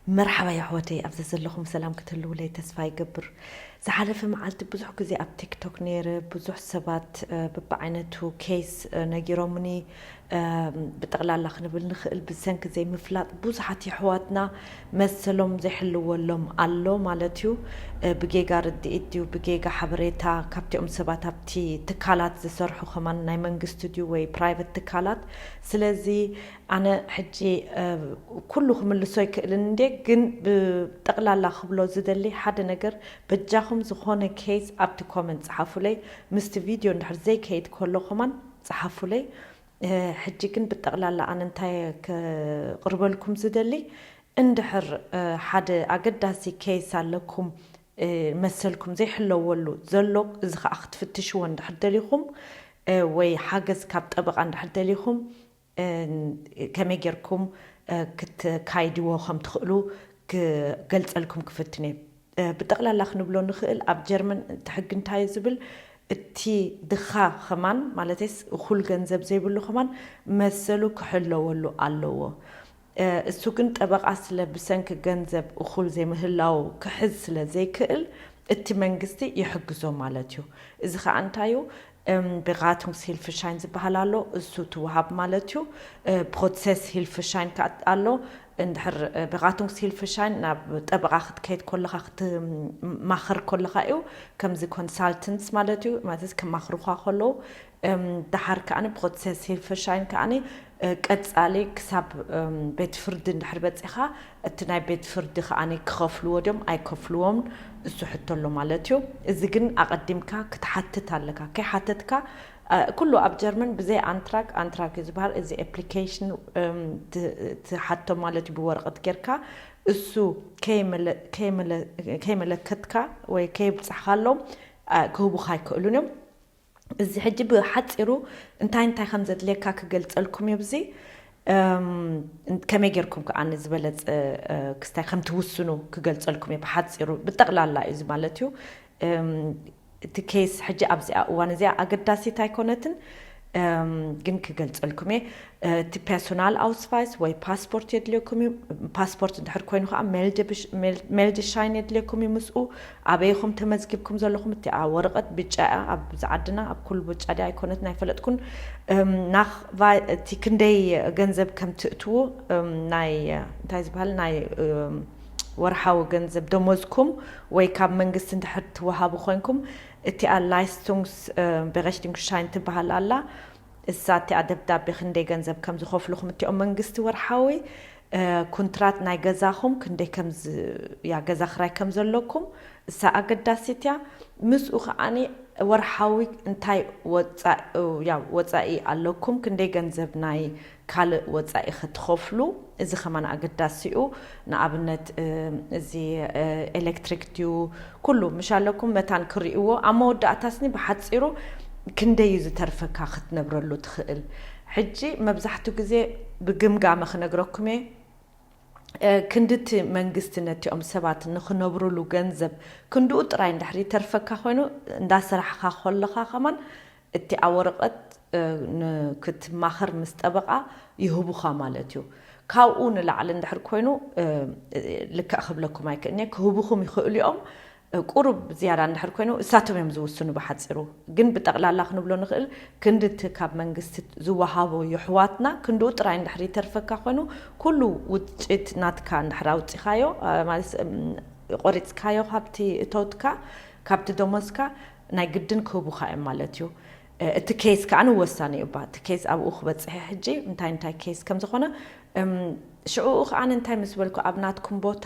መርሓባ የሕዋተይ፣ ኣብዚ ዘለኹም ሰላም ክትህልውለይ ተስፋ ይገብር። ዝሓለፈ መዓልቲ ብዙሕ ግዜ ኣብ ቲክቶክ ነይረ፣ ብዙሕ ሰባት ብብዓይነቱ ኬስ ነጊሮምኒ። ብጠቕላላ ክንብል ንኽእል ብሰንኪ ዘይምፍላጥ ብዙሓት የሕዋትና መሰሎም ዘይሕልወሎም ኣሎ ማለት እዩ። ብጌጋ ርድኢት ድዩ ብጌጋ ሓበሬታ ካብቲኦም ሰባት ኣብቲ ትካላት ዝሰርሑ ከማን ናይ መንግስቲ ድዩ ወይ ፕራይቨት ትካላት። ስለዚ ኣነ ሕጂ ኩሉ ክምልሶ ኣይክእልን እንዴ፣ ግን ብጠቕላላ ክብሎ ዝደሊ ሓደ ነገር፣ በጃኹም ዝኾነ ኬስ ኣብቲ ኮመንት ጸሓፉለይ። ምስቲ ቪድዮ እንድሕር ዘይከይድ ከሎ ከማን ጸሓፉለይ። ሕጂ ግን ብጠቕላላ ኣነ እንታይ ከቕርበልኩም ዝደሊ፣ እንድሕር ሓደ ኣገዳሲ ኬስ ኣለኩም፣ መሰልኩም ዘይሕለወሉ ዘሎ፣ እዚ ኸዓ ክትፍትሽዎ እንድሕር ደሊኹም ወይ ሓገዝ ካብ ጠበቓ እንድሕር ደሊኹም፣ ከመይ ጌርኩም ክትካይድዎ ከም ትኽእሉ ክገልጸልኩም ክፍትን እየ። ብጠቕላላ ክንብሎ ንኽእል፣ ኣብ ጀርመን እቲ ሕጊ እንታይ እዩ ዝብል፣ እቲ ድኻ ኸማን፣ ማለተይስ እኹል ገንዘብ ዘይብሉ ኸማን መሰሉ ክሕለወሉ ኣለዎ። እሱ ግን ጠበቓ ስለ ብሰንኪ ገንዘብ እኹል ዘይምህላው ክሕዝ ስለ ዘይክእል፣ እቲ መንግስቲ ይሕግዞ ማለት እዩ። እዚ ኸዓ እንታይ እዩ? Beratungshilfeschein ዝበሃል ኣሎ፣ እሱ ትወሃብ ማለት እዩ። Prozesshilfeschein ከኣ ኣሎ። እንድሕር Beratungshilfeschein ናብ ጠበቓ ክትከይድ ከለኻ፣ ክትማኸር ከለኻ እዩ። ከምዚ ኮንሳልተንትስ ማለት እዩ፣ ማለት ከማኽሩኻ ከለዉ። ደሓር ከኣ Prozesshilfeschein ከኣ ቀጻሊ ክሳብ ቤት ፍርዲ እንድሕር በጺኻ፣ እቲ ናይ ቤት ፍርዲ ከኣ ክኸፍልዎ ድዮም ኣይከፍልዎም፣ እሱ ሕቶ ኣሎ ማለት እዩ። እዚ ግን ኣቐዲምካ ክትሓትት ኣለካ። ከይሓተትካ፣ ኩሉ ኣብ ጀርመን ብዘይ ኣንትራግ፣ ኣንትራግ እዩ ዝበሃል፣ እዚ ኣፕሊኬሽን ትሓቶ ማለት እዩ፣ ብወረቐት ጌርካ፣ እሱ ከይመለከትካ ወይ ከይብጻሕካሎም ክህቡኻ ኣይክእሉን እዮም። እዚ ሕጂ ብሓጺሩ እንታይ እንታይ ከም ዘድልየካ ክገልጸልኩም እዩ። ብዚ ከመይ ጌርኩም ከኣ ንዝበለጸ ክስታይ ከም ትውስኑ ክገልጸልኩም እዩ። ብሓጺሩ ብጠቕላላ እዩ እዚ ማለት እዩ። እቲ ኬስ ሕጂ ኣብዚኣ እዋን እዚኣ ኣገዳሲት ኣይኮነትን፣ ግን ክገልጸልኩም እየ። እቲ ፐርሶናል ኣውስቫይስ ወይ ፓስፖርት የድልየኩም እዩ። ፓስፖርት እንድሕር ኮይኑ ከዓ ሜልደሻይን የድልየኩም እዩ። ምስኡ ኣበይ ኢኹም ተመዝጊብኩም ዘለኹም፣ እቲኣ ወረቐት ብጫ እያ። ኣብዚ ዓድና ኣብ ኩሉ ብጫ ድያ ኣይኮነትን ኣይፈለጥኩን። ናኽቫይ እቲ ክንደይ ገንዘብ ከም ትእትዉ፣ ናይ እንታይ ዝበሃል ናይ ወርሓዊ ገንዘብ ደሞዝኩም ወይ ካብ መንግስቲ እንድሕር ትወሃቡ ኮይንኩም፣ እቲኣ ላይስቱንግስ በረሽቲንግሻይን ትበሃል ኣላ። እሳ እቲኣ ደብዳቤ ክንደይ ገንዘብ ከም ዝኸፍልኹም እቲኦም መንግስቲ ወርሓዊ፣ ኩንትራት ናይ ገዛኹም ክንደይ ከም ዝ-፣ ያ ገዛ ክራይ ከም ዘለኩም እሳ ኣገዳሲት እያ። ምስኡ ከዓኒ ወርሓዊ እንታይ ወጻ-፣ ያ ወጻኢ ኣለኩም፣ ክንደይ ገንዘብ ናይ ካልእ ወጻኢ ክትኸፍሉ፣ እዚ ከማን ኣገዳሲ እዩ። ንኣብነት እዚ ኤሌክትሪክ ድዩ፣ ኩሉ ምሽ ኣለኩም መታን ክርእይዎ። ኣብ መወዳእታስኒ ብሓጺሩ ክንደይ እዩ ዝተርፈካ ክትነብረሉ ትኽእል። ሕጂ መብዛሕቱ ግዜ ብግምጋመ ክነግረኩም እየ። ክንዲ እቲ መንግስቲ ነቲኦም ሰባት ንኽነብሩሉ ገንዘብ ክንድኡ ጥራይ እንድሕር ይተርፈካ ኮይኑ፣ እንዳሰራሕካ ከለኻ ከማን እቲ ኣብ ወረቐት ክትማኸር ምስ ጠበቓ ይህቡኻ ማለት እዩ። ካብኡ ንላዕሊ እንድሕር ኮይኑ፣ ልክዕ ክብለኩም ኣይክእልንየ፣ ክህቡኹም ይኽእሉ እዮም። ቁሩብ ዝያዳ እንድሕር ኮይኑ እሳቶም እዮም ዝውስኑ ብሓፂሩ። ግን ብጠቕላላ ክንብሎ ንኽእል፣ ክንዲ እቲ ካብ መንግስቲ ዝወሃቦ የሕዋትና ክንድኡ ጥራይ እንድሕር ይተርፈካ ኮይኑ፣ ኩሉ ውፅኢት ናትካ እንድሕር ኣውፂኻዮ፣ ማለት ቆሪፅካዮ ካብቲ እቶትካ፣ ካብቲ ደሞዝካ፣ ናይ ግድን ክህቡኻ እዮም ማለት እዩ። እቲ ኬስ ከዓ ንወሳኒ እዩ። እቲ ኬስ ኣብኡ ክበፅሐ ሕጂ እንታይ እንታይ ኬስ ከም ዝኾነ፣ ሽዕኡ ከዓ እንታይ ምስ በልኩ፣ ኣብ ናትኩም ቦታ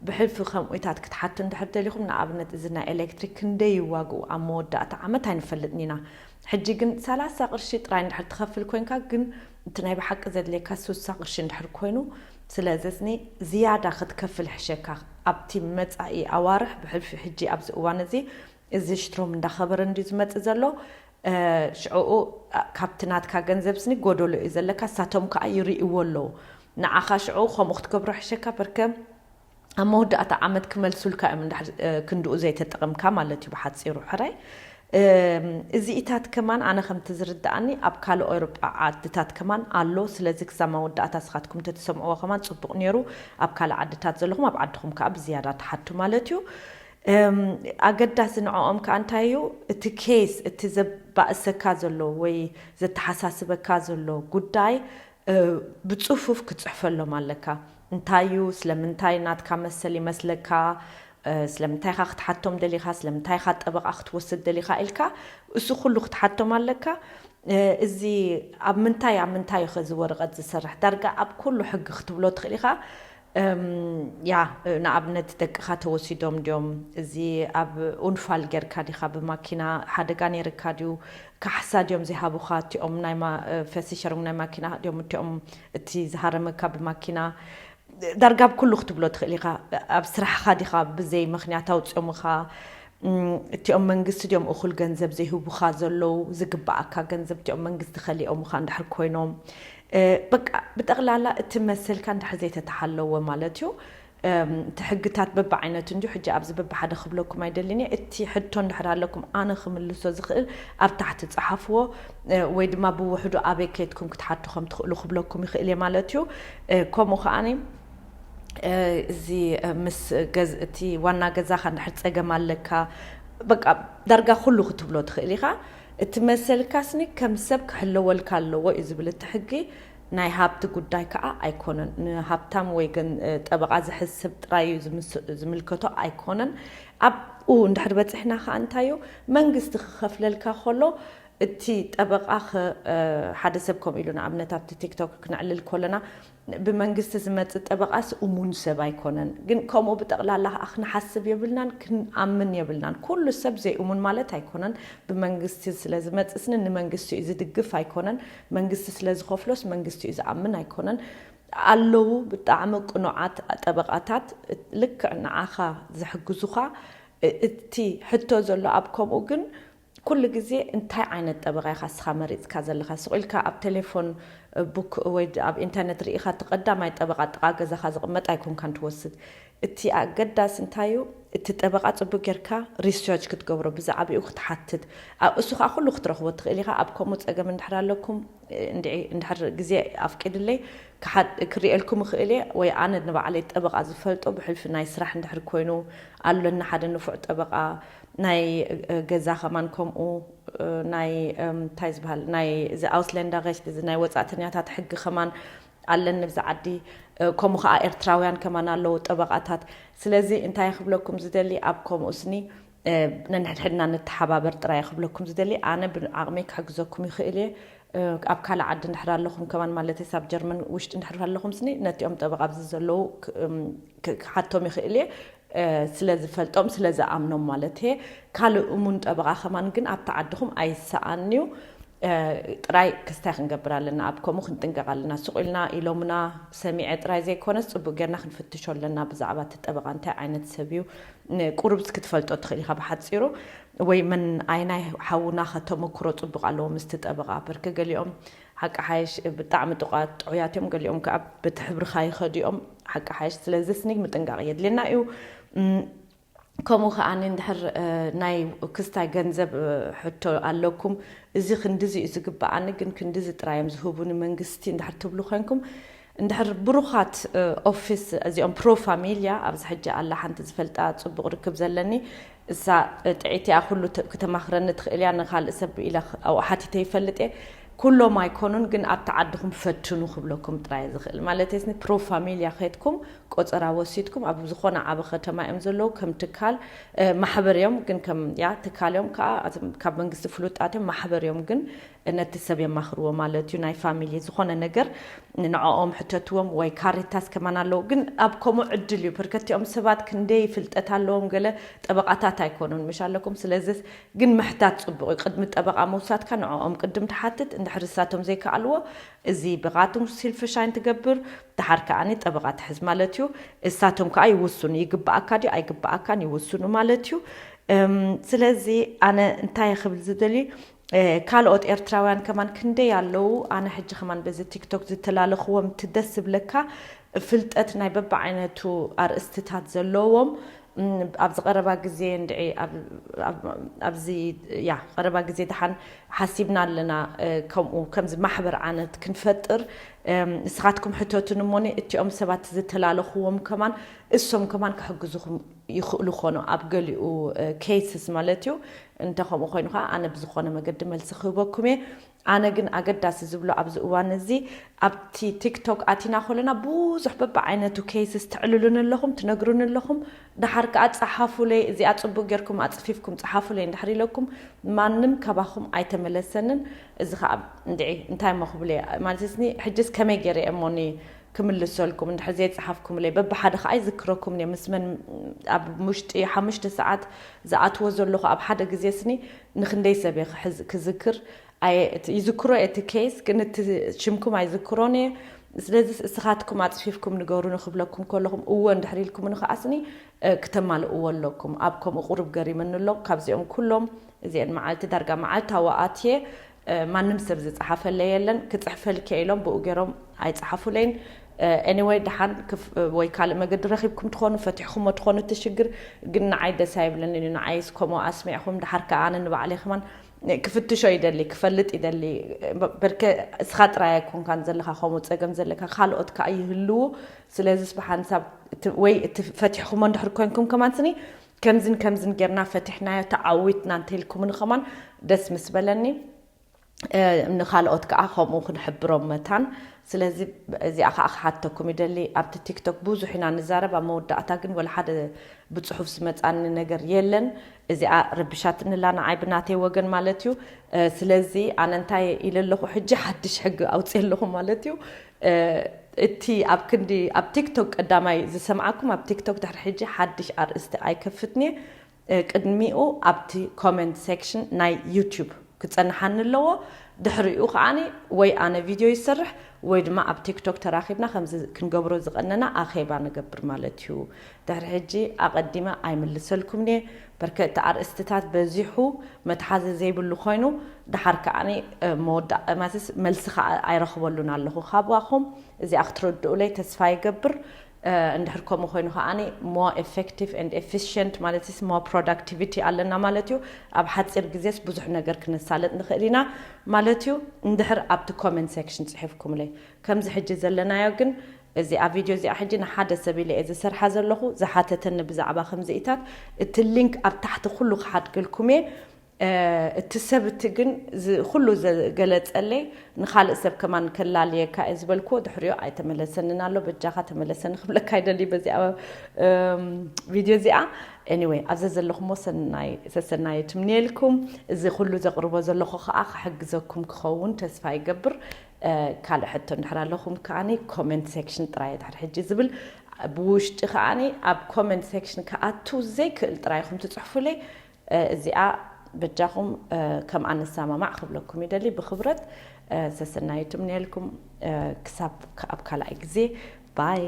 ብሕልፊ ከምኡታት ክትሓቱ እንድሕር ደሊኹም፣ ንኣብነት እዚ ናይ ኤሌክትሪክ ክንደይ ይዋግኡ ኣብ መወዳእታ ዓመት ኣይንፈልጥን ኢና። ሕጂ ግን ሰላሳ ቅርሺ ጥራይ እንድሕር ትኸፍል ኮይንካ፣ ግን እቲ ናይ ብሓቂ ዘድልየካ ሱሳ ቅርሺ እንድሕር ኮይኑ፣ ስለዚ ዝያዳ ክትከፍል ሕሸካ ኣብቲ መጻኢ ኣዋርሕ። ብሕልፊ ሕጂ ኣብዚ እዋን እዚ እዚ ሽትሮም እንዳኸበረ እንድዩ ዝመጽእ ዘሎ። ሽዕኡ ካብቲ ናትካ ገንዘብ ስኒ ጎደሎ እዩ ዘለካ፣ እሳቶም ከዓ ይርእይዎ ኣለዉ። ንዓኻ ሽዕኡ ከምኡ ክትገብሮ ሕሸካ፣ በርከ ኣብ መወዳእታ ዓመት ክመልሱልካ እዮም፣ እንድሕር ክንድኡ ዘይተጠቐምካ ማለት እዩ ብሓፂሩ። ሕራይ እም፣ እዚኢታት ከማን ኣነ ከምቲ ዝርድኣኒ ኣብ ካልእ ኤውሮጳ ዓድታት ከማን ኣሎ። ስለዚ ክሳብ መወዳእታ ንስኻትኩም እንተትሰምዕዎ ከማን ጽቡቕ ነይሩ። ኣብ ካልእ ዓድታት ዘለኹም ኣብ ዓድኹም ከኣ ብዝያዳ ትሓቱ ማለት እዩ። እም፣ ኣገዳሲ ንዕኦም ከኣ እንታይ እዩ? እቲ ኬስ፣ እቲ ዘባእሰካ ዘሎ ወይ ዘተሓሳስበካ ዘሎ ጉዳይ፣ እ፣ ብጽፉፍ ክትጽሕፈሎም ኣለካ። እንታይ እዩ? ስለምንታይ ናትካ መሰል ይመስለካ? እ፣ ስለምንታይ ኢኻ ክትሓቶም ደሊኻ? ስለምንታይ ኢኻ ጠበቓ ክትወስድ ደሊኻ? ኢልካ እሱ ኩሉ ክትሓቶም ኣለካ። እ፣ እዚ ኣብ ምንታይ፣ ኣብ ምንታይ እዩ ኸዚ ወረቐት ዝሰርሕ? ዳርጋ ኣብ ኩሉ ሕጊ ክትብሎ ትኽእል ኢኻ። እም፣ ያ፣ ንኣብነት ደቅኻ ተወሲዶም ድዮም? እዚ ኣብ ኡንፋል ጌርካ ዲኻ? ብማኪና ሓደጋ ነይርካ ድዩ? ካሕሳ ድዮም ዘይሃቡኻ? እቲኦም ናይ ማ-፣ እ፣ ፈሲሸርም ናይ ማኪና ድዮም? እቲኦም እቲ ዝሃረመካ ብማኪና ዳርጋ ኣብ ኩሉ ክትብሎ ትኽእል ኢኻ። ኣብ ስራሕኻ ዲኻ ብዘይ ምኽንያት ኣውፅኦምኻ? እም፣ እቲኦም መንግስቲ ድዮም እኹል ገንዘብ ዘይህቡኻ ዘለዉ? ዝግባኣካ ገንዘብ እቲኦም መንግስቲ ከሊኦምኻ እንድሕር ኮይኖም፣ እ፣ በቃ ብጠቕላላ እቲ መሰልካ እንድሕር ዘይተተሓለወ ማለት እዩ። እም፣ እቲ ሕግታት በብዓይነቱ እንዲሁ ሕጂ ኣብዚ በብሓደ ክብለኩም ኣይደልን እየ። እቲ ሕቶ እንድሕር ኣለኩም ኣነ ክምልሶ ዝኽእል ኣብ ታሕቲ ጸሓፍዎ፣ እ፣ ወይ ድማ ብውሕዱ ኣበይ ከይድኩም ክትሓቱ ከም ትኽእሉ ክብለኩም ይኽእል እየ ማለት እዩ። እ፣ ከምኡ ከኣኒ፣ እ፣ እዚ፣ እ፣ ምስ ገዝ-፣ እቲ ዋና ገዛኻ እንድሕር ጸገም ኣለካ፣ በቃ ዳርጋ ኩሉ ክትብሎ ትኽእል ኢኻ። እቲ መሰልካ ስኒ ከም ሰብ ክሕለወልካ ኣለዎ እዩ ዝብል እቲ ሕጊ። ናይ ሃብቲ ጉዳይ ከኣ ኣይኮነን። ንሃብታም ወይ ግን፣ እ፣ ጠበቓ ዝሕዝ ሰብ ጥራይ እዩ ዝምስ-፣ ዝምልከቶ ኣይኮነን። ኣብኡ እንድሕር በጺሕና ከኣ እንታይ እዩ? መንግስቲ ክኸፍለልካ ከሎ እቲ ጠበቓ ኸ-፣ እ፣ ሓደ ሰብ ከምኡ ኢሉ ንኣብነት ኣብቲ ቲክቶክ ክነዕልል ከለና ብመንግስቲ ዝመጽእ ጠበቓስ እሙን ሰብ ኣይኮነን። ግን ከምኡ ብጠቕላላ ከኣ ክንሓስብ የብልናን፣ ክንኣምን የብልናን። ኩሉ ሰብ ዘይእሙን ማለት ኣይኮነን። ብመንግስቲ ስለ ዝመጽእ ስኒ ንመንግስቲ እዩ ዝድግፍ ኣይኮነን። መንግስቲ ስለ ዝኸፍሎስ መንግስቲ እዩ ዝኣምን ኣይኮነን። ኣለዉ ብጣዕሚ ቅኑዓት ጠበቓታት፣ ልክዕ ንዓኻ ዝሕግዙኻ። እ-፣ እቲ ሕቶ ዘሎ ኣብ ከምኡ ግን ኩሉ ግዜ እንታይ ዓይነት ጠበቓ ኢኻ እስኻ መሪጽካ ዘለኻ? ስቕ ኢልካ ኣብ ቴሌፎን፣ እ፣ ቡክ ወይ ድ-፣ ኣብ ኢንተርነት ርኢኻ እቲ ቀዳማይ ጠበቓ ጥቓ ገዛኻ ዝቕመጥ ኣይኮንካን ትወስድ። እቲ ኣገዳሲ እንታይ እዩ? እቲ ጠበቓ ጽቡቅ ጌርካ ሪሰርች ክትገብሮ፣ ብዛዕባኡ ክትሓትት። ኣ-፣ እሱ ኸኣ ኩሉ ክትረኽቦ ትኽእል ኢኻ። ኣብ ከምኡ ጸገም እንድሕር ኣለኩም፣ እ፣ እንድዒ-፣ እንድሕር ግዜ ኣፍቂድለይ ክሓት-፣ ክርእየልኩም እኽእል እየ። ወይ ኣነ ንባዕለይ ጠበቓ ዝፈልጦ ብሕልፊ ናይ ስራሕ እንድሕር ኮይኑ፣ ኣሎና ሓደ ንፉዕ ጠበቓ፣ ናይ፣ እ፣ ገዛ ከማን ከምኡ፣ እ፣ ናይ፣ እም፣ እንታይ ዝበሃል፣ ናይ እዚ ኣውስለንዳ ሬችት፣ እዚ ናይ ወጻእተኛታት ሕጊ ከማን ኣለን ንብዚ ዓዲ፣ እ፣ ከምኡ ኸዓ ኤርትራውያን ከማን ኣለዉ ጠበቓታት። ስለዚ እንታይ ክብለኩም ዝደሊ፣ ኣብ ከምኡ ስኒ፣ እ፣ ነንሕድሕድና ንተሓባበር ጥራይ ክብለኩም ዝደሊ። ኣነ ብዓቕመይ ክሕግዘኩም ይኽእል እየ። እ፣ ኣብ ካልእ ዓዲ እንድሕር ኣለኹም ከማን፣ ማለት ሳብ ጀርመን ውሽጢ እንድሕር ኣለኹም ስኒ፣ ነቲኦም ጠበቓ ኣብዚ ዘለዉ ክ-፣ እም፣ ክ-፣ ክሓቶም ይኽእል እየ። እ፣ ስለ ዝፈልጦም፣ ስለ ዝኣምኖም ማለት እየ። ካልእ እሙን ጠበቓ ከማን ግን ኣብቲ ዓድኹም ኣይሰኣን እዩ። እ፣ ጥራይ ክስታይ ክንገብር ኣለና፣ ኣብ ከምኡ ክንጥንቀቕ ኣለና። ስቕ ኢልና ኢሎምና ሰሚዐ ጥራይ ዘይኮነስ፣ ጽቡቕ ጌርና ክንፍትሾ ኣለና ብዛዕባ እቲ ጠበቓ እንታይ ዓይነት ሰብ እዩ። ንቁሩብ ክትፈልጦ ትኽእል ኢኻ ብሓጺሩ፣ ወይ መን ኣይናይ ሓውና ኸ ተመክሮ ጽቡቕ ኣለዎ ምስቲ ጠበቓ። በርክ ገሊኦም ሓቂ ሓይሽ ብጣዕሚ ጥቑዓት ጥዑያት እዮም፣ ገሊኦም ከኣ በቲ ሕብርኻ ይኸዱ እዮም። ሓቂ ሓይሽ ስለዚ ስኒ ምጥንቃቕ የድልየና እዩ። እም፣ ከምኡ ከኣ እንድሕር፣ እ፣ ናይ ክስታይ ገንዘብ፣ እ፣ ሕቶ ኣለኩም፣ እዚ ክንድዚ እዩ ዝግብኣኒ፣ ግን ክንድዚ ጥራይ እዮም ዝህቡኒ መንግስቲ እንድሕር ትብሉ ኮንኩም፣ እንድሕር ብሩኻት፣ እ፣ ኦፊስ እዚኦም ፕሮ ፋሚልያ፣ ኣብዚ ሕጂ ኣላ ሓንቲ ዝፈልጣ ጽቡቕ ርክብ ዘለኒ፣ እሳ፣ እ፣ ጥዕይቲ እያ፣ ኩሉ ተ-፣ ክተማኽረኒ ትኽእል እያ፣ ንኻልእ ሰብ ኢለ ኽ-፣ ኣብኡ ሓቲተ ይፈልጥ እየ። ኩሎም ኣይኮኑን፣ ግን ኣብቲ ዓድኹም ፈትኑ ክብለኩም ጥራይ ዝኽእል። ማለተይስ ፕሮ ፋሚልያ ከድኩም ቆጸራ ወሲድኩም ኣብ ዝኾነ ዓቢ ከተማ እዮም ዘለዉ፣ ከም ትካል፣ እ፣ ማሕበር እዮም፣ ግን ከም፣ ያ፣ ትካል እዮም ከኣ፣ ኣቶም ካብ መንግስቲ ፍሉጣት እዮም፣ ማሕበር እዮም፣ ግን ነቲ ሰብ የማኽርዎ ማለት እዩ። ናይ ፋሚሊ ዝኾነ ነገር ንዕኦም ሕተትዎም፣ ወይ ካሪታስ ከማን ኣለዉ። ግን ኣብ ከምኡ ዕድል እዩ፣ በርከቲኦም ሰባት ክንደይ ፍልጠት ኣለዎም፣ ገለ ጠበቓታት ኣይኮኑን፣ ምሽ ኣለኩም። ስለዚ ግን ምሕታት ጽቡቕ እዩ። ቅድሚ ጠበቓ ምውሳድካ ንዕኦም ቅድም ትሓትት፣ እንድሕር እሳቶም ዘይከኣልዎ፣ እዚ ብቓትም ሲልፍሻይን ትገብር፣ ደሓር ከኣኒ ጠበቓ ትሕዝ ማለት እዩ። እሳቶም ከኣ ይውስኑ፣ ይግብኣካ ድዩ ኣይግብኣካን ይውስኑ ማለት እዩ። እም፣ ስለዚ ኣነ እንታይ ክብል ዝደሊ፣ እ፣ ካልኦት ኤርትራውያን ከማን ክንደይ ኣለዉ። ኣነ ሕጂ ከማን በዚ ቲክቶክ ዝተላለኽዎም እቲ ደስ ዝብለካ ፍልጠት ናይ በብዓይነቱ ኣርእስትታት ዘለዎም፣ እም፣ ኣብዚ ቀረባ ግዜ እንድዒ ኣብ- ኣብ- ኣብዚ ያ ቀረባ ግዜ ደሓን ሓሲብና ኣለና፣ እ፣ ከምኡ ከምዚ ማሕበር ዓይነት ክንፈጥር፣ እም፣ ንስኻትኩም ሕተቱን እሞኒ እቲኦም ሰባት ዝተላለኽዎም ከማን እሶም ከማን ክሕግዙኹም ይኽእሉ ኾኑ ኣብ ገሊኡ ኬስስ ማለት እዩ። እንተ ከምኡ ኮይኑ ከዓ ኣነ ብዝኾነ መገዲ መልሲ ክህበኩም እየ። ኣነ ግን ኣገዳሲ ዝብሎ ኣብዚ እዋን እዚ ኣብቲ ቲክቶክ ኣቲና ከለና ብዙሕ በብዓይነቱ ኬስስ ትዕልሉን ኣለኹም፣ ትነግሩን ኣለኹም። ደሓር ከዓ ጸሓፉለይ፣ እዚኣ ጽቡቅ ጌርኩም ኣጽፊፍኩም ጸሓፉለይ እንድሕር ኢለኩም ማንም ካባኹም ኣይተመለሰንን። እዚ ከዓ እንድዒ እንታይ እሞ ክብል እየ ማለት ስኒ ሕጅስ ከመይ ገይረ እሞኒ ክምልሰልኩም እንድሕር ዘይጸሓፍኩምለይ በብሓደ ከዓ ይዝክረኩም እየ። ምስ መን ኣብ ውሽጢ ሓሙሽተ ሰዓት ዝኣትዎ ዘለኹ ኣብ ሓደ ግዜ ስኒ ንክንደይ ሰብ እየ ክሕዝ- ክዝክር ኣየ- እቲ- ይዝክሮ እየ እቲ ኬስ ግን እቲ ሽምኩም ኣይዝክሮን እየ። ስለዚ እስኻትኩም ኣፅፊፍኩም ንገሩ ንክብለኩም ከለኹም እወ እንድሕር ኢልኩም ንክኣስኒ እ፣ ክተማልእዎ ኣለኩም። ኣብ ከምኡ ቁሩብ ገሪመኒ ኣሎ ካብዚኦም ኩሎም። እዚአን መዓልቲ ዳርጋ መዓልታዊ ኣትየ እ፣ ማንም ሰብ ዝፀሓፈለ የለን። ክፅሕፈልኪ ኢሎም ብኡ ገይሮም ኣይፀሓፉለይን። ኤኒወይ ደሓን ክፍ- ወይ ካልእ መገዲ ረኺብኩም ትኾኑ ፈቲሕኩሞ ትኾኑ እቲ ሽግር ግን ንዓይ ደስ ኣይብለንን እዩ። ንዓይስ ከምኡ ኣስሚዕኹም ደሓር ከዓ ኣነ ንባዕለይ ከማን ክፍትሾ ይደሊ ክፈልጥ ይደሊ። በርከ እስኻ ጥራይ ኣይኮንካን ዘለካ ከምኡ ፀገም ዘለካ ካልኦት ከዓ ይህልዉ። ስለዚስ ብሓንሳብ እቲ- ወይ እቲ ፈቲሕኩሞ እንድሕር ኮንኩም ከማን ስኒ ከምዝን ከምዝን ጌርና ፈቲሕናዮ ተዓዊትና እንተኢልኩምኒ ከማን ደስ ምስ በለኒ። እ፣ ንኻልኦት ከዓ ከምኡ ክንሕብሮም መታን። ስለዚ እዚኣ ከዓ ክሓተኩም ይደሊ። ኣብቲ ቲክቶክ ብዙሕ ኢና ንዛረብ ኣብ መወዳእታ ግን ወላ ሓደ ብፅሑፍ ዝመፃኒ ነገር የለን። እዚኣ ረብሻትንላ ንዓይ ብናተይ ወገን ማለት እዩ። እ፣ ስለዚ ኣነ እንታይ ኢለ ኣለኹ ሕጂ ሓድሽ ሕጊ ኣውፅእ ኣለኹ ማለት እዩ። እ፣ እቲ ኣብ ክንዲ ኣብ ቲክቶክ ቀዳማይ ዝሰምዓኩም ኣብ ቲክቶክ ድሕሪ ሕጂ ሓድሽ ኣርእስቲ ኣይከፍትንየ። እ፣ ቅድሚኡ ኣብቲ ኮመንት ሴክሽን ናይ ዩቲዩብ ክጸንሓኒ ኣለዎ። ድሕሪኡ ከዓኒ ወይ ኣነ ቪድዮ ይሰርሕ ወይ ድማ ኣብ ቲክቶክ ተራኺብና ከምዚ ክንገብሮ ዝቐነና ኣኼባ ንገብር ማለት እዩ። ድሕሪ ሕጂ ኣቐዲመ ኣይምልሰልኩምንየ። በርከ እቲ ኣርእስትታት በዚሑ መትሓዚ ዘይብሉ ኮይኑ ድሓር ከዓኒ እ፣ መወዳ- ማለትስ መልሲ ከዓ ኣይረኽበሉን ኣለኹ ካባኹም። እዚኣ ክትረድኡለይ ተስፋ ይገብር። እ፣ እንድሕር ከምኡ ኮይኑ ከዓኒ more effective and efficient ማለት ስ more productivity ኣለና ማለት እዩ። ኣብ ሓፂር ግዜስ ብዙሕ ነገር ክነሳለጥ ንኽእል ኢና ማለት እዩ። እንድሕር ኣብቲ ኮመንት ሴክሽን ፅሒፍኩምለይ ከምዚ ሕጂ ዘለናዮ ግን እዚኣ ቪድዮ እዚኣ ሕጂ ንሓደ ሰብ ኢለ እየ ዝሰርሓ ዘለኹ ዝሓተተኒ ብዛዕባ ከምዚኢታት እቲ ሊንክ ኣብ ታሕቲ ኩሉ ክሓድገልኩም እየ። እ፣ እቲ ሰብ እቲ ግን ዝ- ኩሉ ዘገለጸለይ ንኻልእ ሰብ ከማን ከላልየካ እየ ዝበልክዎ ድሕሪዮ ኣይተመለሰንን ኣሎ። በጃኻ ተመለሰኒ ክብለካ ይደሊ በዚኣ እም፣ ቪድዮ እዚኣ። ኤኒወይ ኣብዘ ዘለኹሞ ሰናይ ሰሰናይ ትምንየልኩም። እዚ ኩሉ ዘቕርቦ ዘለኹ ከዓ ክሕግዘኩም ክኸውን ተስፋ ይገብር። እ፣ ካልእ ሕቶ እንድሕር ኣለኹም ከዓኒ ኮመንት ሴክሽን ጥራይ ድሕር ሕጂ ዝብል ብውሽጢ ከዓኒ ኣብ ኮመንት ሴክሽን ክኣቱ ዘይክእል ጥራይ ኢኹም ትፅሕፉለይ። እ፣ እዚኣ በጃኹም እ፣ ከም ኣንሰማማዕ ክብለኩም ይደሊ ብክብረት እ፣ ሰሰናዩ ትምንየልኩም እ፣ ክሳብ ካ- ኣብ ካልኣይ ግዜ ባይ።